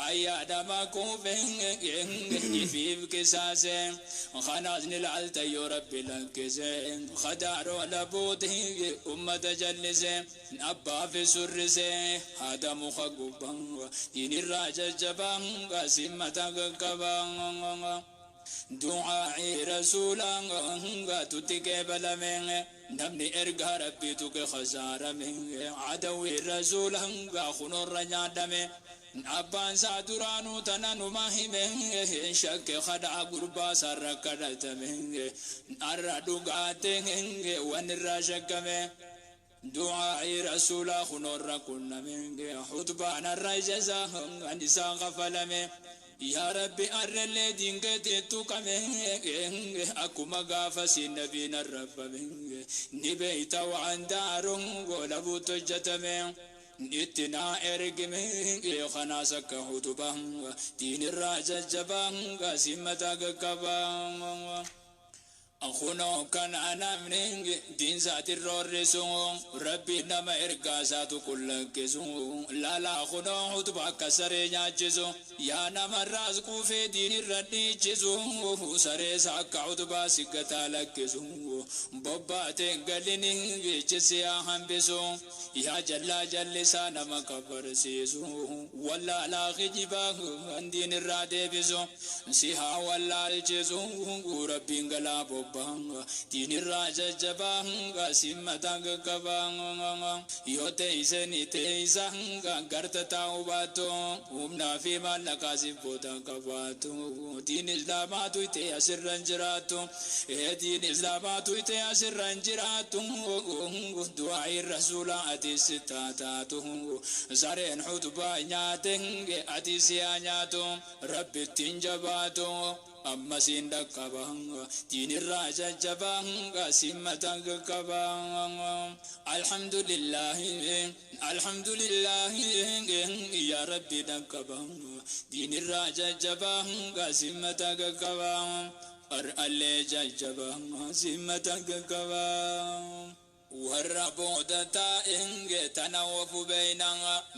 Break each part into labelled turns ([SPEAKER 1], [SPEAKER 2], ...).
[SPEAKER 1] Ayyaadama kuufe ifiif qisaase kanaas ni laalta yoo rabbi lakkise khadaaroo labuuti ummata jallise abbaa fi surrise haadha muka gubbaa diinirraa jajjabaa simmata qaqqabaa. Du'aa'ii rasuulaa tutti qeebalame namni ergaa rabbii tuqe khasaarame adawwii rasuulaa kunoorra nyaadhame abbaan isaa duraanuu tana numa hime shakke kadhaa gurbaa isaarra kadhatame arra dhugaate waan irraa shakkame. Du'aa'ii rasuulaa kunoorra qunname xutbaan arra ijazaa an isaan kafalame. Yaa Rabbi arrallee diinkeetii tuqame akkuma gaafasii nabiin arrabame ni beeyta waan daaruun goolabuutu hojjetame itti naa ergime kanaas akka hutubaa diinirraa jajjabaa simmataa qaqqabaa. Kunoo kana namni diinsaatiin roorrisu rabbi nama ergaa isaatu qullakkisu laalaa kunoo utubaa akka saree nyaachisu yaa namarraas quufee diinirra dhiichisu sarees akka utubaa siggataa lakkisu bobbaatee galini geechisi yaa hambisu yaa jallaa jallisaa nama kafarsiisu wallaalaa kijibaa diinirraa deebisu si haa wallaalchisu rabbiin galaa bobbaa diinirraa jajjabaa simmata qaqqabaa yoo teeyse ni teeysa garta taa'uu baattu humnaa fi maallaqaa siif booda qabaattu diin islaamaatu itee asirra hin jiraattu diin islaamaatu itee asirra hin jiraattu du'aa'iin rasuulaa ati si taataatu sareen xutubaa nyaate ati si haa nyaatu rabbittiin jabaatu ammasiin dhaqqaba diinirraa jajjabaa simmata qaqqaba. Alhamdulillahi alhamdulillahi yaa rabbi dhaqqaba diinirraa jajjabaa simmata qaqqaba ar'allee jajjabaa simmata qaqqaba. Warra booda taa'e tana ofu beeyna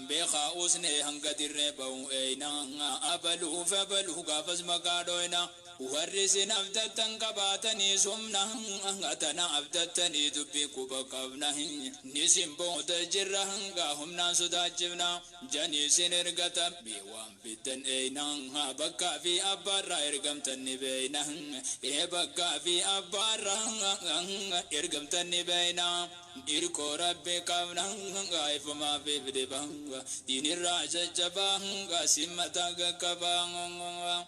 [SPEAKER 1] beekaa usnee hanga dirree ba'u eeyna abaluuf abaluu gaafas maqaa dhoyna warri isin abdattan qabaatanii sumna tana abdattanii dubbii quba qabna nisin booda jirra gaa humnaan sodaachifna janii isin ergata waan fiddan eeyna bakkaa fi abbaarraa ergamtan ni beeyna ee bakkaa fi abbaarraa ergamtan ni beeyna irkoo rabbi qabna ifumaa fi fidhiba diinirraa jajjabaa simmata qaqqabaa.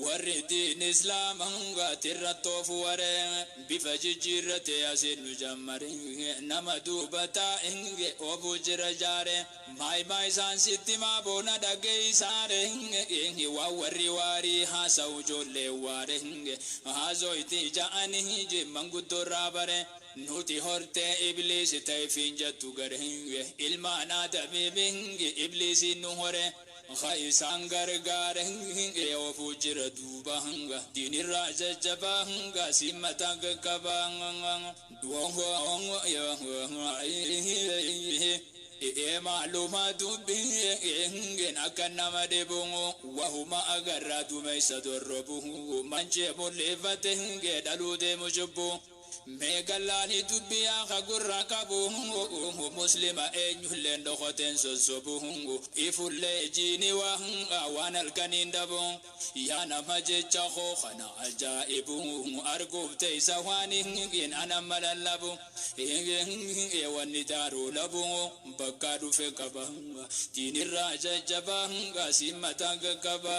[SPEAKER 1] Warri diin islaamaa tirra toofu waree bifa jijjiirratee asiin nu jammare nama duuba taa'e oofuu jira jaare maayimaa isaan sitti maa boona dhageeysaare waan warri waarii haasa'u ijoollee waare haasoyti ja'anii jimman guddoorraa bare nuti hortee ibliisi ta'eefiin jettu gare ilmaan aadamiin ibliisiin nu hore isaan gargaare oofuu jira duuba diinirraa jajjabaa simmata qaqqabaa. Maaluma dubbiin akka nama dhibu wahuma agarraa dumeessa dorrobu manchee mul'ifate dhaluu deemu cubbu. Meegallaani dubbii akka gurra qabu muslima eenyulleen dhokoteen sossobu ifullee jiini waan halkaniin dhabu yaa nama jecha koo kana ajaa'ibu arguuf teessa waan hin ana malallabu wanni daaruu labu bakka dhufe qaba diinirraa jajjabaa simmata qaqqaba.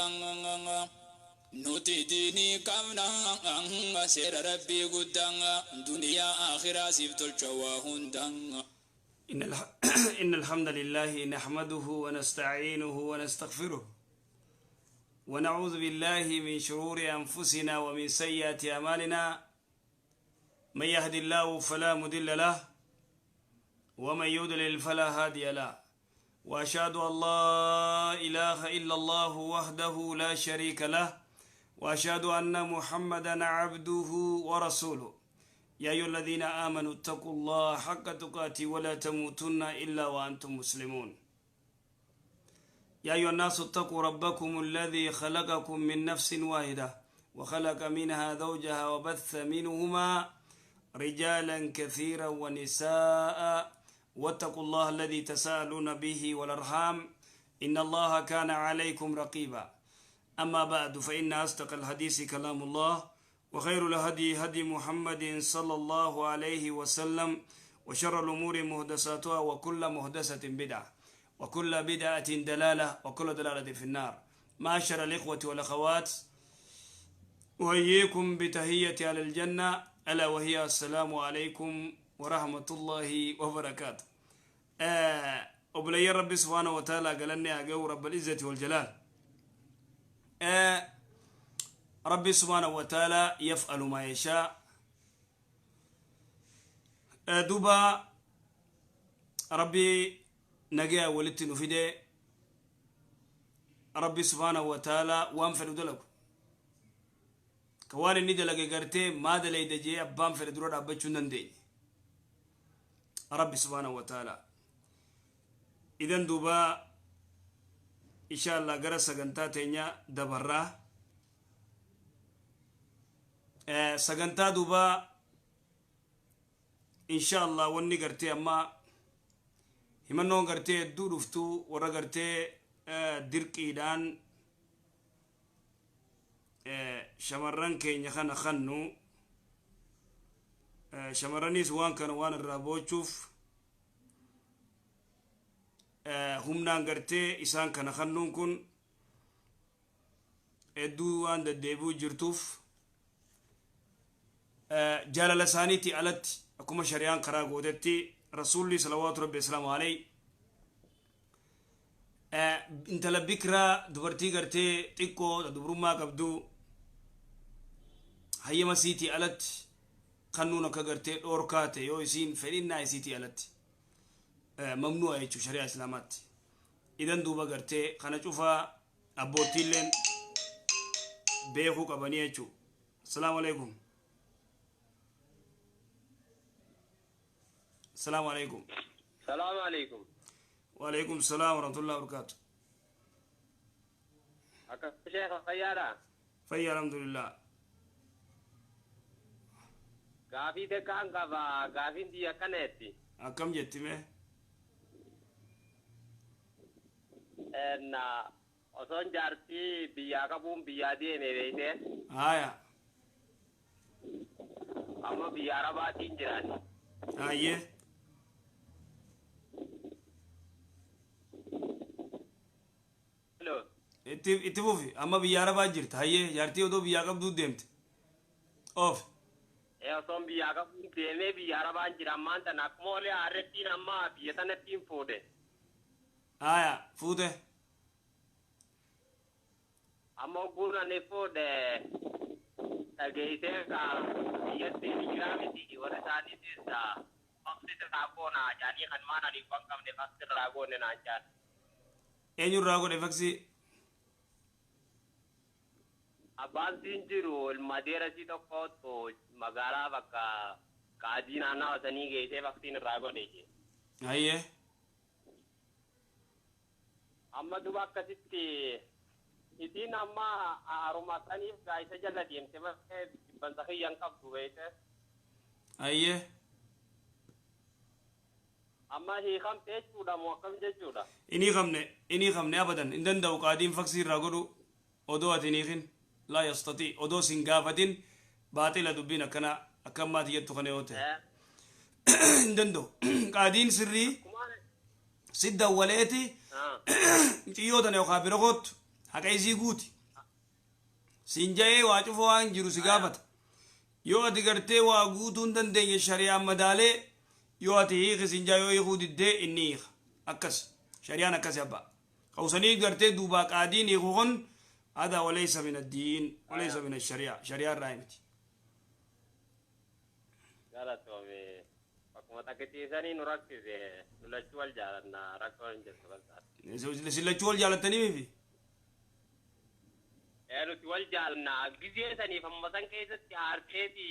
[SPEAKER 1] Nuti diinii qabna seera rabbii guddaa duniyaa akhiraa siif tolcha waa hundaa.
[SPEAKER 2] إن الحمد لله نحمده ونستعينه ونستغفره ونعوذ بالله من شرور أنفسنا ومن سيئات أعمالنا من يهد الله فلا مضل له ومن يضلل فلا هادي له وأشهد أن لا إله إلا الله وحده لا شريك له وأشهد أن محمدا عبده ورسوله يا أيها الذين آمنوا اتقوا الله حق تقاته ولا تموتن إلا وأنتم مسلمون. يا أيها الناس اتقوا ربكم الذي خلقكم من نفس واحدة وخلق منها زوجها وبث منهما رجالا كثيرا ونساء واتقوا الله الذي تساءلون به والأرحام إن الله كان عليكم رقيبا. أما بعد، فإن أصدق الحديث كلام الله، وخير الهدي هدي محمد صلى الله عليه وسلم، وشر الأمور محدثاتها، وكل محدثة بدعة، وكل بدعة دلالة، وكل دلالة في النار. معاشر الإخوة والأخوات، أحييكم بتحية على الجنة، ألا وهي السلام عليكم ورحمة الله وبركاته. أبلي ربي سبحانه وتعالى قالني أقو رب العزة والجلال. ربي سبحانه وتعالى يفعل ما يشاء. دوبا ربي نجا ولدت نفيده ربي سبحانه وتعالى وانفر دلك كوان الندى لقى قرتي ما دلي دجي أبان في الدرور أبتشون دندي ربي سبحانه وتعالى. إذن دوبا إن شاء الله قرأ سجنتا تانيا دبرة سجنتا دوبا إن شاء الله وني قرتي أما همنون قرتي دورفتو ورا قرتي درك إيدان shamarran keenya kana kannu shamarranis waan kana waan irraa boochuuf humnaan gartee isaan kana kannuun kun hedduu waan deddeebi'uu jirtuuf jaalala isaaniitii alatti akkuma shari'aan karaa gootetti rasuulli salawaatu rabbi islaamu alayhi intala bikiraa dubartii gartee xiqqoo dubrummaa qabdu hayyama siitii alatti kannuun akka gartee dhoorkaate yoo isiin fedhinnaa isiitii alatti mamnu'a jechuu shari'aa islaamaatti. Idan duuba gartee kana cufaa abboottiilleen beekuu qabanii jechuu. Asalaamu alaikum. Asalaamu alaikum.
[SPEAKER 3] Salaamu alaikum.
[SPEAKER 2] Waalaikum salaam warahmatullahi wabarakatuh.
[SPEAKER 3] Akka sheekha fayyaadha?
[SPEAKER 2] Fayyaa alhamdulillah.
[SPEAKER 3] Gaafii xiqqaan qaba. Gaafiin xiyya akkaneetti.
[SPEAKER 2] Akkam jetti mee?
[SPEAKER 3] Osoon jaartii biyyaa qabuun biyyaa deeme beeyte.
[SPEAKER 2] Haaya.
[SPEAKER 3] Amma biyya Arabaatiin jirani.
[SPEAKER 2] Hayyee. Itti fufi amma biyya Arabaa jirta. Hayyee jaartii odoo biyyaa qabduu deemte. Oof.
[SPEAKER 3] Osoon biyyaa qabuun deemee biyya Arabaan jira ammaan tana akkuma olee harrettiin amma biyya sanattiin fuudhe.
[SPEAKER 2] Haaya fuute.
[SPEAKER 3] Amma ogguun ani fuudhe dhageessee ka biyyatti jiraa miti warra isaaniitis faksi irraa goona jaanii kan maan ani hin qabne faksi irraa goone naan jaan.
[SPEAKER 2] Eenyurraa godhe faksi?
[SPEAKER 3] Abbaan siin jiru ilma deerasii tokkotu magaalaa bakka qaadii naannawa sanii geessee faksiin irraa godhe jee.
[SPEAKER 2] Hayyee.
[SPEAKER 3] Amma duba akkasitti isiin amma haruma saniif gaayisa jala deemte malee bansa kiyyan qabdu beeyte.
[SPEAKER 2] Hayyee.
[SPEAKER 3] Amma hiikamte jechuudha moo akkam jechuudha?
[SPEAKER 2] Inni hiikamne abadan hin danda'u qaadiin faksii irraa godhu odoo ati hin hiikin. لا يستطيع odoo sin gaafatin baaxila dubbiin akkana akka ammaati jettu kana yoo ta'e hin danda'u. Qaadiin sirrii si dawwaleeti ciyyoo tana yookaan bira kootu haqa isii guuti. Siin ja'ee waa cufa waan jiru si gaafata. Yoo ati gartee waa guutuu hin dandeenye shari'aan madaalee yoo ati hiiki siin jaa yoo hiikuu diddee inni hiika. Akkas shari'aan akkasi abbaa. Qawsanii gartee duubaa qaadiin hiiku kun هذا وليس من الدين وليس من الشريعة. شريعة الرائمتي.
[SPEAKER 3] قالت ومي akkuma takkitiisanii nu rakkise nu lachuu wal jaalanna rakkoo hin jirtu bal'aatti.
[SPEAKER 2] Isin lachuu wal jaalattanii mifi?
[SPEAKER 3] Nuti wal jaalanna gizee saniif amma san keessatti harkeeti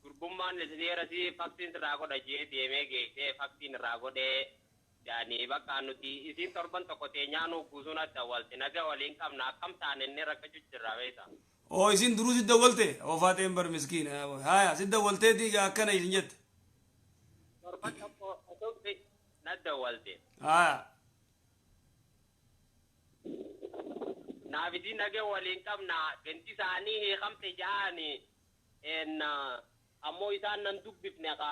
[SPEAKER 3] gurbummaan seera si faksiin irraa godha jee deemee geessee faksiin irraa godhee Yaani bakka nuti isiin torban tokko teenyaanuu guutuun adda walte naga waliin qabna akkam taane inni rakkachuu jirra beekta.
[SPEAKER 2] Oo, isin duruu si dawwalte? Oo, Faaxeen bar miskiina. Haya, si dawwaltee diiga akkana isin jette?
[SPEAKER 3] Torban tokko osoo na dawwalte.
[SPEAKER 2] Haya.
[SPEAKER 3] Naaf isin naga waliin qabna ganti isaanii hiikamte ja'ani en ammoo isaan nan dubbifne ka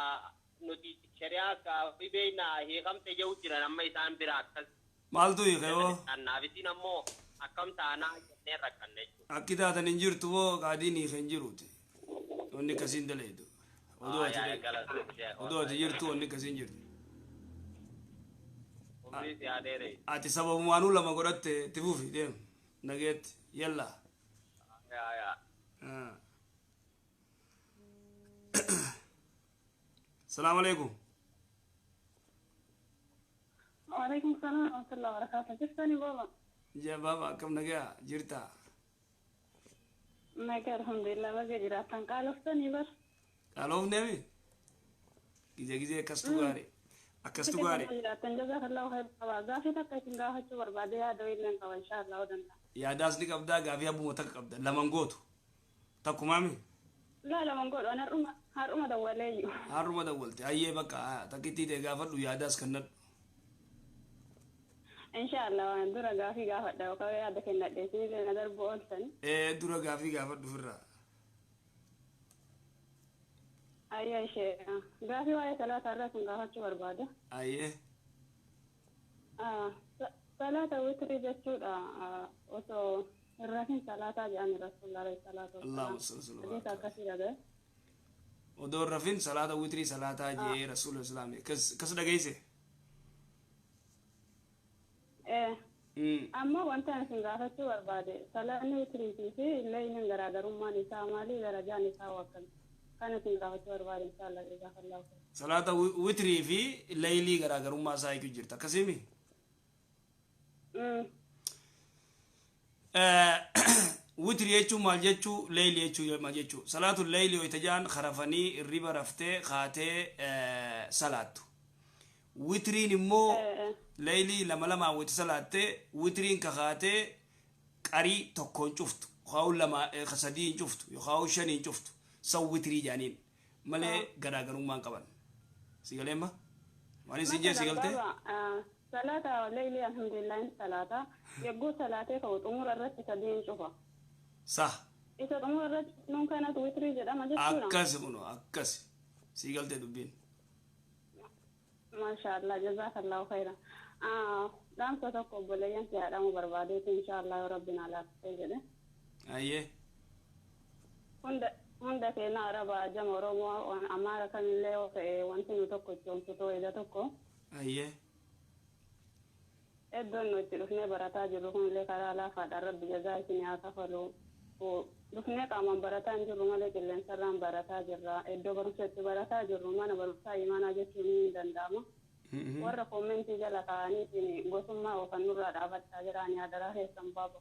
[SPEAKER 3] nuti shari'aa ka beekna hiikamte jedhu jiran amma isaan bira akkas.
[SPEAKER 2] Maaltu hiike oo?
[SPEAKER 3] Naaf isin ammoo akkam taanaa jennee rakkanne jechuudha.
[SPEAKER 2] Akki taatan hin jirtu moo qaadiin hiike hin jiruuti. Wanni akkasiin daleedu. Oduu ati jirtu wanni akkasiin jirtu.
[SPEAKER 3] Umrii si adeere.
[SPEAKER 2] Ati sababumaanuu lama godhatte itti fufi deem. Nageetti yalla.
[SPEAKER 3] Yaa yaa.
[SPEAKER 2] Salaamu alaikum.
[SPEAKER 4] وعليكم السلام ورحمة الله وبركاته. Jirtani baba?
[SPEAKER 2] Jaa baaba, akkam nagaa jirta?
[SPEAKER 4] Nagaa, alhamdulillah, baga jiraattan. Qaaloftanii bar.
[SPEAKER 2] Qaaloofneemi? Gizee gizee akkastu gaarii. Akkastu gaarii.
[SPEAKER 4] Jiraattan, jazakallahu khayr qaba. Gaafii takka isin gaafachuu barbaade, yaada illee qaba insha Allah danda'a.
[SPEAKER 2] Yaadaas ni qabdaa, gaafii abbuma takka qabda. Laman gootu. Takkumaami?
[SPEAKER 4] Laa, laman godhu, an har'uma har'uma dawwaleeyyu.
[SPEAKER 2] Har'uma dawwalte. Hayyee, bakka takkittii ta'e gaafadhu, yaadaas kannadhu.
[SPEAKER 4] Insha Allah waan dura gaafii gaafadha yookaan yaada kennadhe isinillee na darbu ooltani.
[SPEAKER 2] Ee, dura gaafii gaafadhu firraa.
[SPEAKER 4] Ayya ishee gaafii waa'ee salaataa irraa isin gaafachuu barbaada.
[SPEAKER 2] Ayyee.
[SPEAKER 4] Salaata witrii jechuudha osoo hin rafin salaataa jedhani rasuulli alayhi salaatu
[SPEAKER 2] Allahumma salli
[SPEAKER 4] wassalaam. Hadiisa akkasii dhagaye.
[SPEAKER 2] Odoo hin rafin salaata witrii salaataa jee rasuulli islaamii. Akkas dhageesse?
[SPEAKER 4] Ee. Ammoo wanta ani isin gaafachuu barbaade, salaanni witriitii fi leeyliin garaagarummaan isaa maali? Darajaan isaa hoo akkami? Kan isin gaafachuu barbaade inshallah, jazakallahu khayr.
[SPEAKER 2] Salaata witrii fi leeylii garaagarummaa isaa eeguu jirta. Akkasiimi? Witrii jechuun maal jechuu? Leeyli jechuun maal jechuu? Salaatu leeyli yoo jaan karafanii irriba raftee kaatee salaattu. Witriin immoo leeylii lama lamaan wayita salaattee, witriin kakaatee qarii tokkoon cuftu yookaan lama sadii hin cuftu yookaan shanii hin cuftu, san witrii jaaniin malee garaagarummaan qaban. Si galeemma? Waan isin jee si galtee?
[SPEAKER 4] Salaata leeylii alhamdulillah salaata yagguu salaatee ka'u xumura irratti sadii hin cufa.
[SPEAKER 2] Sah.
[SPEAKER 4] Isa xumura irratti nuun kanatu witrii jedhama jechuudha.
[SPEAKER 2] Akkas kunoo, akkas. Si galtee dubbiin.
[SPEAKER 4] Masha Allah, jazakallahu khayran. Dhaamsa tokko obboleeyyan si haadhamu barbaadeetu insha Allah yoo rabbiin alaaffisee jedhe.
[SPEAKER 2] Ayyee.
[SPEAKER 4] Hunda hunda keenya Araba, Ajama, Oromoo, waan Amaara kamillee yoo ta'e, wanti nu tokko itti ida tokko.
[SPEAKER 2] Ayyee.
[SPEAKER 4] Iddoon nu itti dhufnee barataa jirru kunillee karaa laafaadhaan rabbi jazaa isin haa kafalu. Dhufnee qaamaan barataa hin jirru malee qilleensarraan barataa jirra. Iddoo barumsa itti barataa jirru mana barumsaa imaanaa jechuun ni danda'ama. Warra koomentii jala kaa'aniitiin gosummaa oofan nurraa dhaabachaa jiranii adaraa keessan baaba.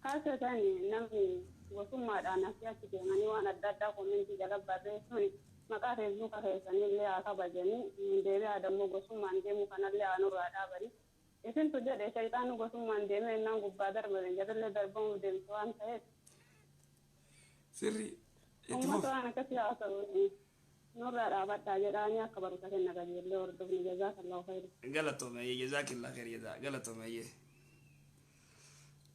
[SPEAKER 4] Kaasatan namni gosummaadhaan asii achi deemanii waan adda addaa koomentii jala barreessuun maqaa feesbuuka keessanii haa kabajanii, deebi'aa dammoo gosummaan deemu kanallee haa nurraa dhaabanii. Isintu jedhe shayxaan gosummaan deemee innaan gubbaa darbame jalallee darbamuuf deemtu waan ta'eef.
[SPEAKER 2] Sirri. Itti
[SPEAKER 4] Uummata
[SPEAKER 2] fufi.
[SPEAKER 4] waan akkasii haasa'u nurraa dhaabadhaa jedhaanii akka barumsa kenna qajeellee hordofni, jazaakallahu khayra.
[SPEAKER 2] Galatoome, jazaakillah khair jazaa, galatoome ayyee.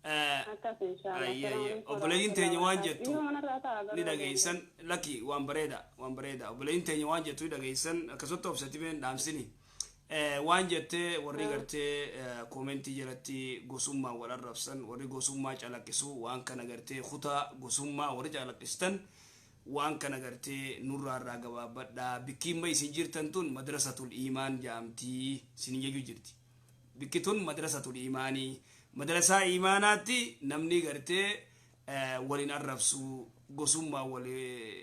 [SPEAKER 4] Akkas inshallah.
[SPEAKER 2] Ayyee, obboleeyyiin teenya waan jettu
[SPEAKER 4] Yoo manarraa ta'a
[SPEAKER 2] ni
[SPEAKER 4] garuu
[SPEAKER 2] dhageessan lakki, waan bareeda, waan bareeda. Obboleeyyiin teenya waan jettu ni dhageessan, akkasumatti obsatti dhaamsini. Waan jettee warri gartee koomentii jalatti gosummaa wal arrabsan, warri gosummaa calaqqisu, waan kana gartee kutaa gosummaa warri calaqqistan, waan kana gartee nurraa irraa gabaabbadhaa. Bikkiimma isin jirtan tun madrasatul iimaan jaamtii isin jechuu jirti. Bikki tun madrasatul iimaanii, madrasaa iimaanaatti namni gartee walin arrabsu, gosummaa wal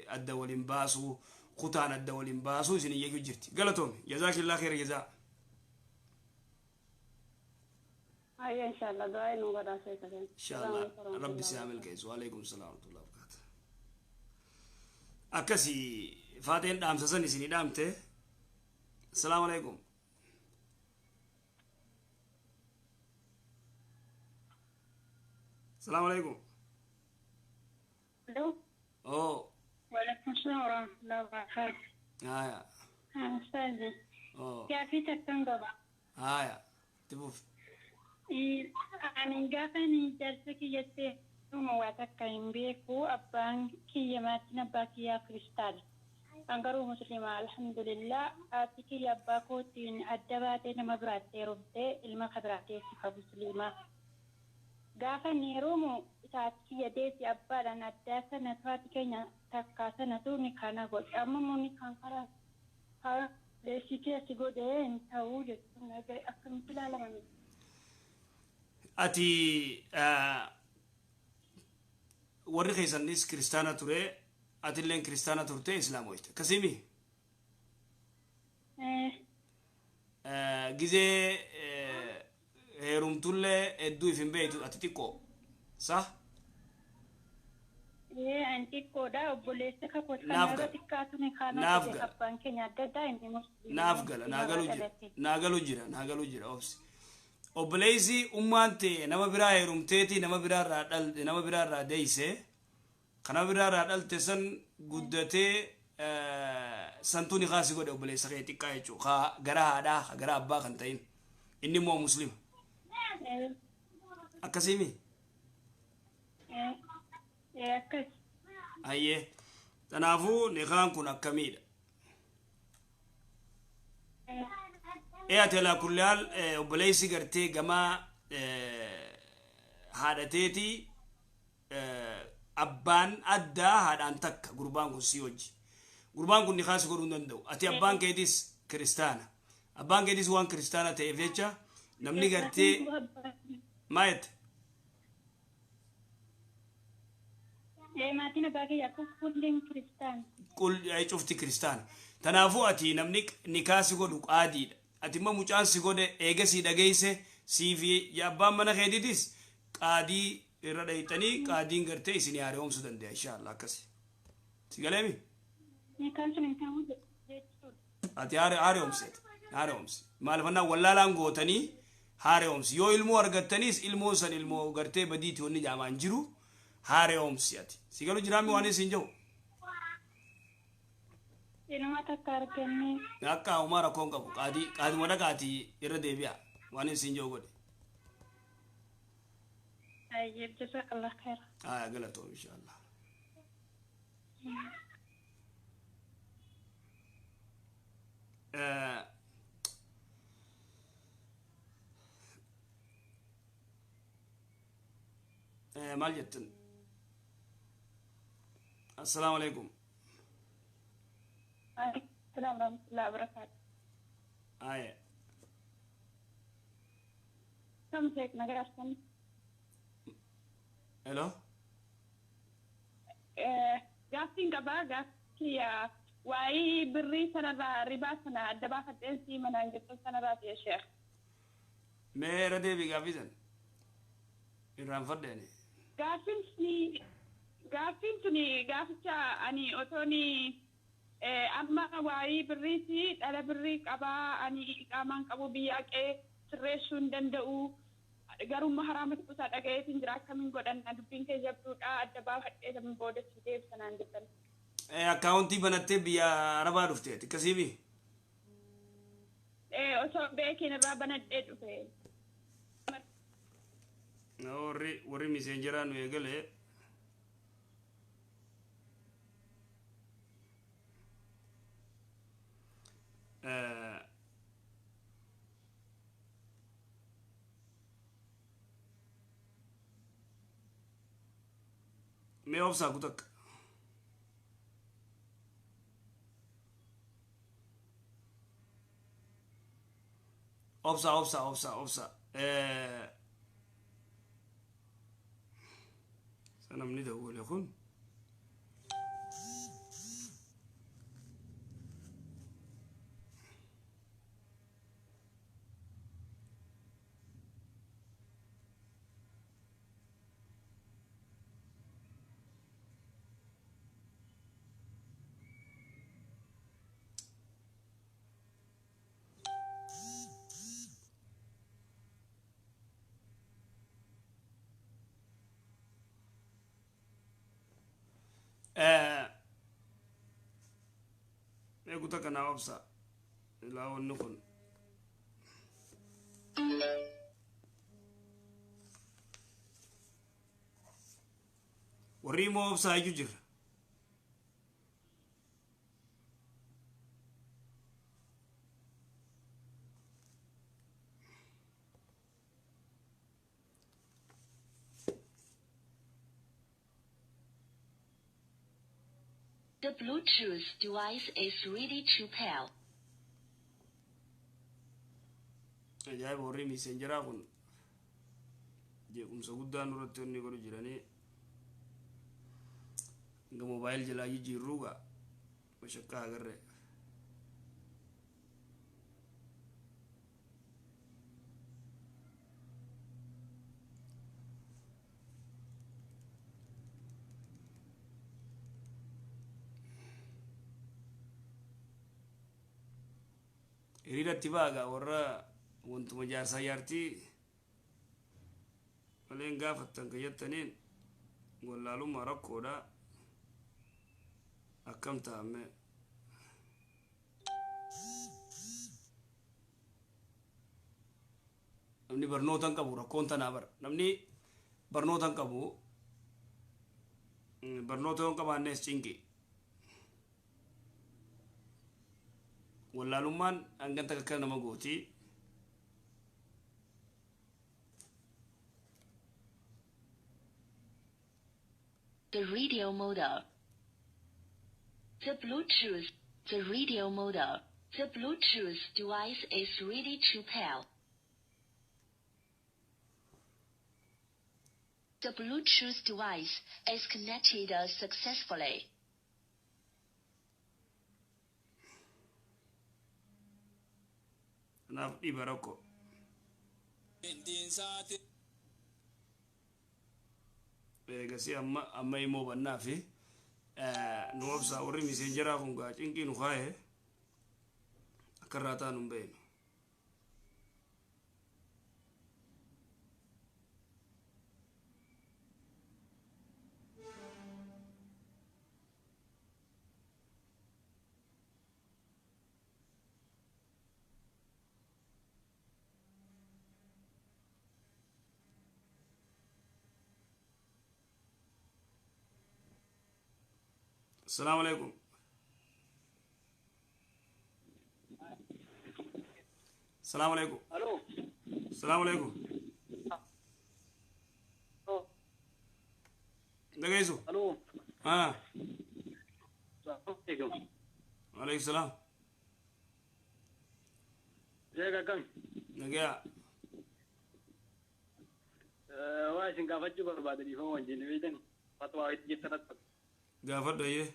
[SPEAKER 2] adda walin baasu, kutaan adda walin baasu isin jechuu jirti. Galatoome, jazaakillaa kheera jazaa.
[SPEAKER 4] Ayya inshallah, du'aa nu godhaa sheeka keenya.
[SPEAKER 2] Inshallah rabbi si haa milkeessu. Waalaikum salaam warahmatullahi wabarakatuh. Akkasi faateen dhaamsa san isinii dhaamte. Asalaamu alaikum. Salaamu alaikum.
[SPEAKER 5] Alo.
[SPEAKER 2] Oo.
[SPEAKER 5] Waalaikum salaam warahmatullahi wabarakatuh.
[SPEAKER 2] Haya.
[SPEAKER 5] Ustaazi.
[SPEAKER 2] Oo.
[SPEAKER 5] Gaaffii takkan qaba.
[SPEAKER 2] Haya. Itti fufi.
[SPEAKER 5] Ani gaafa ani jaarsa kiyyatti dhuma waa takka hin beeku abbaan kiyya maatiin abbaa kiyyaa kiristaana. An garuu musliima alhamdulillah haati kiyya abbaa kootiin adda baatee nama biraatti heerumtee ilma ka biraatti eegsisa musliimaa. Gaafa inni heerumu isaati kiyya deessi abbaadhaan addaa sanatu haati keenya takkaa sanatu ni kana godhe. Amma immoo ni kan karaa deessi keessi godhee hin ta'uu jechuun akkamitti ilaalama?
[SPEAKER 2] Ati warri keessanis kiristaana ture, atilleen kiristaana turte islaamoyte. Akkasimi? Gizee heerumtullee hedduu if hin beektu ati xiqqoo. Sah?
[SPEAKER 5] Ani xiqqoodha obboleessa kakkooti kan
[SPEAKER 2] Naaf
[SPEAKER 5] yeroo
[SPEAKER 2] gala.
[SPEAKER 5] xiqqaatu ni kana
[SPEAKER 2] Naaf
[SPEAKER 5] godhe
[SPEAKER 2] gala.
[SPEAKER 5] abbaan keenya adda addaa inni musliima
[SPEAKER 2] Naaf gala. Naa galuu jira. Naa galuu jira. Naa galuu jira. Obsi. Obboleessi ummaan ta'e nama biraa heerumteeti nama biraarraa dhalte nama biraarraa deeyse kan nama biraarraa dhalte san guddatee santuu ni kaasi godhe obboleessa kee xiqqaa jechuudha. Ka gara haadhaa ka gara abbaa kan ta'in inni immoo musliima. Akkasiimi?
[SPEAKER 5] Akkas.
[SPEAKER 2] Hayyee. Kanaafuu nikaan kun akkamiidha? Ati alaa kulli haal obboleessi gartee gamaa haadhateetii abbaan addaa haadhaan takka gurbaan kun si wajji. Gurbaan kun nikaa si godhuu hin danda'u. Ati abbaan keetis kiristaana. Abbaan keetis waan kiristaana ta'eef jecha namni gartee maa jette?
[SPEAKER 5] Maatiin abbaa kiyya akka kulliin kiristaana.
[SPEAKER 2] Cufti kiristaana. Kanaafuu ati namni nikaa si godhu qaadiidha. Ati immoo mucaan si godhe eegasii dhageesse siifi abbaan mana keetiitis qaadii irra dhayxanii qaadiin gartee isin haaromsuu danda'a inshaallah akkasi. Si galeemi?
[SPEAKER 5] Nikaan sun hin ta'uu jechuudha.
[SPEAKER 2] Ati haaromseet. Haaromsi. Maalifannaa wallaalaan gootanii haaromsi. Yoo ilmoo argattaniis ilmoo san ilmoo gartee badiiti wanni jaamaan jiru haaromsi ati. Si galu jiraami waan isin jiru?
[SPEAKER 5] Inuma takka argannee.
[SPEAKER 2] Akka homaa rakkoon qabu qaadii qaaduma dhaqaatii irra deebi'a waan isin jiru godhe.
[SPEAKER 5] Ayyee jazakallah khaira.
[SPEAKER 2] Haa galatoom inshaallah. Maal jettan? Assalaamu alaikum.
[SPEAKER 5] Waalaikum warahmatullahi wabarakatuh.
[SPEAKER 2] Aya.
[SPEAKER 5] Kam seek nagaa
[SPEAKER 2] Hello?
[SPEAKER 5] Gaaffiin qabaa gaaffii waa'ee birrii sanarraa ribaa sana adda baafadheen sii manaan jettu sanarraa ta'e sheekh.
[SPEAKER 2] Mee irra deebii gaaffii san? Irraanfadheeni.
[SPEAKER 5] Gaaffiin suni gaaficha ani otooni amma waa'ee birriiti dhala birrii qabaa ani qaamaan qabu biyya haqee sirreessuu hin danda'u garummaa haraama ta'uusaa dhaga'eetiin jira akkamiin godhanna dubbiin kee jabduudha adda baafadhee namni booda si deebisa jettan.
[SPEAKER 2] Akkaawuntii banattee biyya Arabaa dhufteeti akkasiimi?
[SPEAKER 5] Osoo beekiin irraa banadhee dhufe.
[SPEAKER 2] Warri miseenjeraa nu eegale. Mee obsaa kutakka. Obsa obsa obsa obsa. Sanamni dawwale kun. Mee guta kanaa obsa ilaa wanni kun. Warri immoo obsaa iyyuu jira.
[SPEAKER 6] The Bluetooth device is ready to pair.
[SPEAKER 2] Ajaa'iba, warri Messengeraa kun jeequmsa guddaa nurratti wanni godhu jiranii hanga mobile jalaa jijjiirruu gaa mashakkaa agarre. Hiriiratti baagaa warra wantuma jaarsaa jaartii maleen gaafattan ka jettaniin wallaalummaa rakkoodha akkam ta'ame. Namni barnoota hin qabu rakkoon tanaa bara. Namni barnoota hin qabu, barnoota yoo hin qabaannes cinqi. Wallaalummaan hangan takka akka nama gooti.
[SPEAKER 6] The radio mode. The Bluetooth, the radio mode. The Bluetooth device is ready to pair. The Bluetooth device is connected successfully.
[SPEAKER 2] Kanaaf dhiba rakkoo.
[SPEAKER 1] Bintiinsaati.
[SPEAKER 2] Eegasii amma amma immoo bannaa fi nu obsaa. Warri Messengeraa kun gaa cinqii nu kaaye akka irraa ta'an hin beeknu. السلام عليكم. السلام عليكم.
[SPEAKER 7] الو.
[SPEAKER 2] السلام عليكم. Dhagaysu.
[SPEAKER 7] الو.
[SPEAKER 2] Ah.
[SPEAKER 7] السلام عليكم.
[SPEAKER 2] وعليكم السلام.
[SPEAKER 7] ازيك يا كم؟
[SPEAKER 2] Nagaa.
[SPEAKER 7] Waa isin gaafachuu barbaade, dhiifama wajjin, beektan fatwaa itti jettan.
[SPEAKER 2] Gaafadhu, ayyee.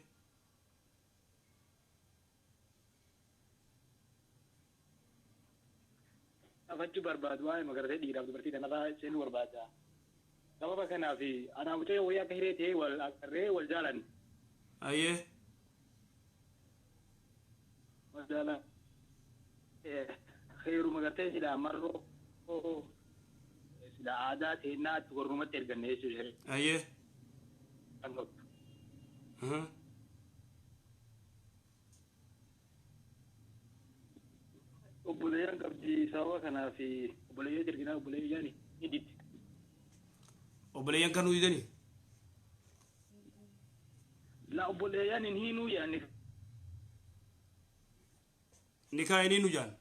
[SPEAKER 7] Gaafachuu barbaadu waa'ee magartee dhiiraaf dubartii kanarraa seenuu barbaada. Sababa kanaaf anaa mucayyoo wayii akka hiree ta'ee wal agarree wal jaalan.
[SPEAKER 2] Ayyee.
[SPEAKER 7] Wal jaalan. Heeruma gartee silaa marroo silaa aadaa teennaa warrumatti erganne jechuudha.
[SPEAKER 2] Ayyee.
[SPEAKER 7] Kan qabdu. Obboleeyyan qabdi. Sababa kanaaf obboleeyyan erginaa obboleeyyan ni diddi.
[SPEAKER 2] Obboleeyyan kan didanii?
[SPEAKER 7] La, obboleeyyan hin hiinuu yaanni.
[SPEAKER 2] Nikaa hin hiinu jaan.